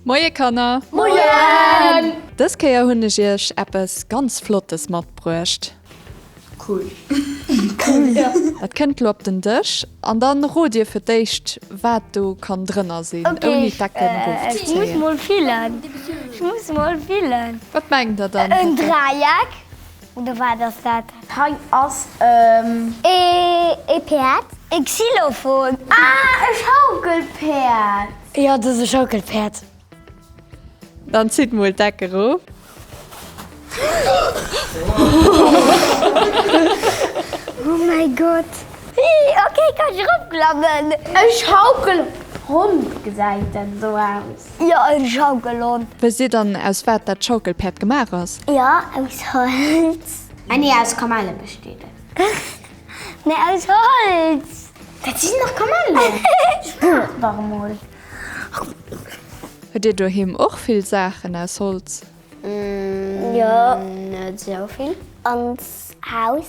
Moie Kanner! Moien! Dës Kéier hunn ech iech eppes ganz Flottes matbruecht. Cool. Dat kënnt lo op den Dësch an dann rot dir fir d'éischt wat do kann drënner sinn, ouni d'Decken Okay, ech muss erofzezéien. mol fillen. Ech muss mol fillen. Wat mengt der dann? En Dräieck? Oder wat ass dat? Hei ass e E Päerd. E Xylophon. Ah, e Schaukelpäerd. Jo, dat ass e Schaukelpäerd. Dann zitt mol d'Deck erof. Oh mäi Gott. Hi, ok, kann ech eropklammen? E Schaukelhond gesäit dat esou aus. Jo, e Schaukelhond. Wësst dir dann aus wat dat Schaukelpäerd gemaach ass? Jo, aus Holz. Ah nee, aus Kamelle besteet et. Nee, aus Holz. Dat sinn dach Kamellen. Spur dach emol. Hutt dir doheem och vill Saachen aus Holz? Jo, net esou vill. Ans Haus.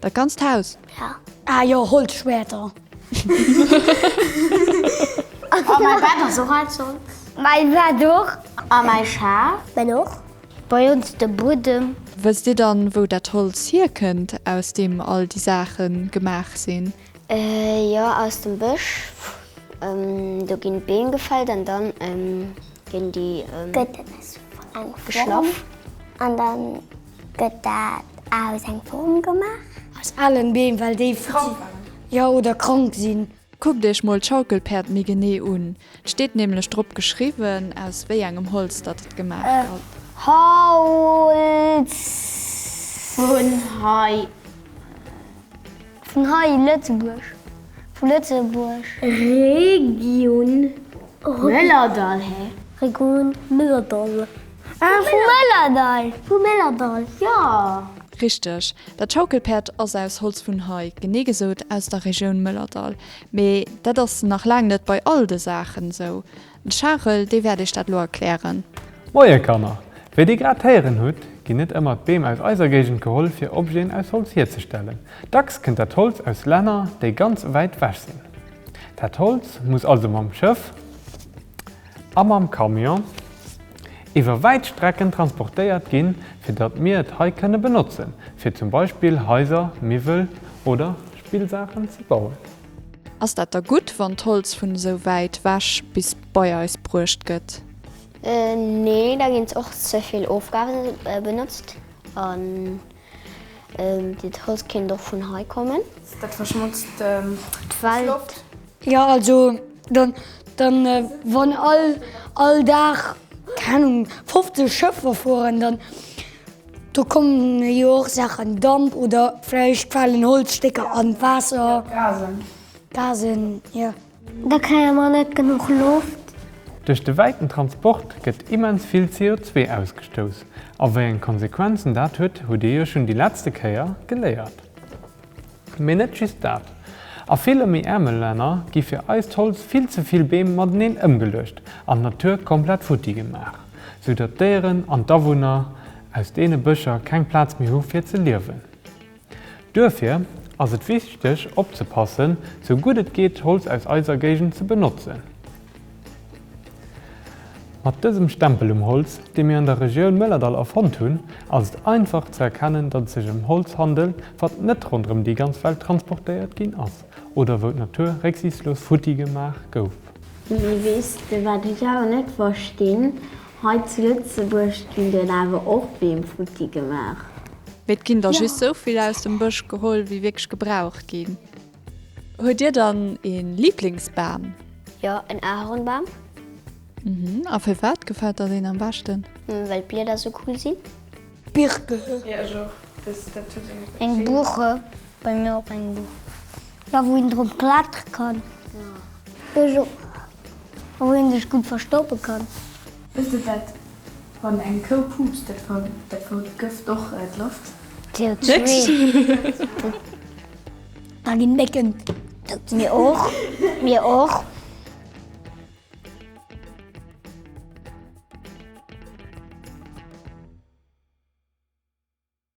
Dat ganzt Haus? Jo. Ah jo, Holzschwerter. A mäi Bett ass och aus Holz. Mäi Bett och. A mäi Schaf. Mäin och. Bei ons de Buedem. Wësst dir dann, wou dat Holz hierkënnt, aus deem all déi Saache gemaach sinn? Jo, aus dem Bësch. Do ginn d'Beem gefällt an dann ginn déi Gëtt et eng Form geschlaff. An dann gëtt dat aus eng Form gemaach. Aus alen Beem, well déi krank, jo, oder krank sinn. Kuckt iech mol d'Schaukelpäerd méi genee un. Et steet nämlech drop geschriwwen, aus wéi engem Holz datt et gemaach gëtt. Holz. Vun hei. Vun hei, Lëtzebuerg. Vu Lëtzebuerg. Region Mëllerdall, hä? Region Mëllerdall. Ah, vu Mëllerdall! Vu Mëllerdall, jo! Richteg, dat Schaukelpäerd ass aus Holz vun hei, genee gesot aus der Regioun Mëllerdall. Mee dat ass nach laang net bei all de Saachen esou. Den Charel, dee wäert iech dat lo erklären. Moie Kanner! Wéi dir grad héieren hutt, ginn net ëmmer d'Beem aus eiser Géigend geholl fir Objeten aus Holz hierzestellen. Dacks kënnt dat Holz aus Länner, déi ganz wäit wech sinn. Dat Holz muss also mam Schëff a mam Camion iwwer wäit Strecken transportéiert ginn, fir datt mir et hei kënne benotzen, fir zum Beispill Haiser, Miwwel oder Spillsaachen ze bauen. Ass dat da gutt, wann d'Holz vun esou wäit wech bis bei eis bruecht gëtt? Nee, da ginn och ze vill Ofgase benotzt an dat Holz kéint och vun hei kommen. Dat verschmotzt d'Loft. Jo also dann dann wann all all Dag keng Ahnung 50 Schëffer fueren dann do kommen jo och Saachen Damp oder vläicht falen Holzstécker an d'Waasser. Gasen. Gasen jo. Da kréie mer net genuch Loft. Duerch de wäiten Transport gëtt immens vill CO2 ausgestouss. A wéi eng Konsequenzen dat huet, hutt Dir jo schonn déi letzte Kéier geléiert. Mee net just dat, A ville méi äerme Länner gi fir eist Holz vill ze vill Beem mateneen ëmgeluecht an d'Natur komplett futti gemaach, sou datt d'Déieren an d'Awunner aus deene Bëscher keng Plaz méi hu fir ze liewen. Duerfir ass et wichteg opzepassen, sou gutt et geet Holz aus eiser Géigend ze benotzen. Mat dësem Stempel um Holz, dee mir an der Regioun Mëllerdall erfonnt hunn, ass et einfach ze erkennen, datt et sech ëm Holz handelt, wat net ronderëm déi ganz Welt transportéiert ginn ass oder wou d'Natur récksiichtslos futti gemaach gouf. Mee weess de wat ech awer net verstinn, hei zu Lëtzebuerg ginn dann awer och Beem futti gemaach. Mee et ginn der just esou vill aus dem Bësch geholl, wéi wierklech gebraucht ginn. Huet Dir dann een Lieblingsbam? Jo, en Ahornbam. Mhm, a firwat gefält der deen am beschten? Well d'Blieder sou cool sinn. Birke. Jo, ech och. Dat huet eng. Eng Buche, bei mir och eng Buch. Jo, wou een drop klettere kann. Ech och. A wou een sech gutt verstoppe kann. Wësst der dat wann eng Kou puupst, dat vergëft och d'Loft? CO2. Da ginn Mécken dout. Mir och, mir och.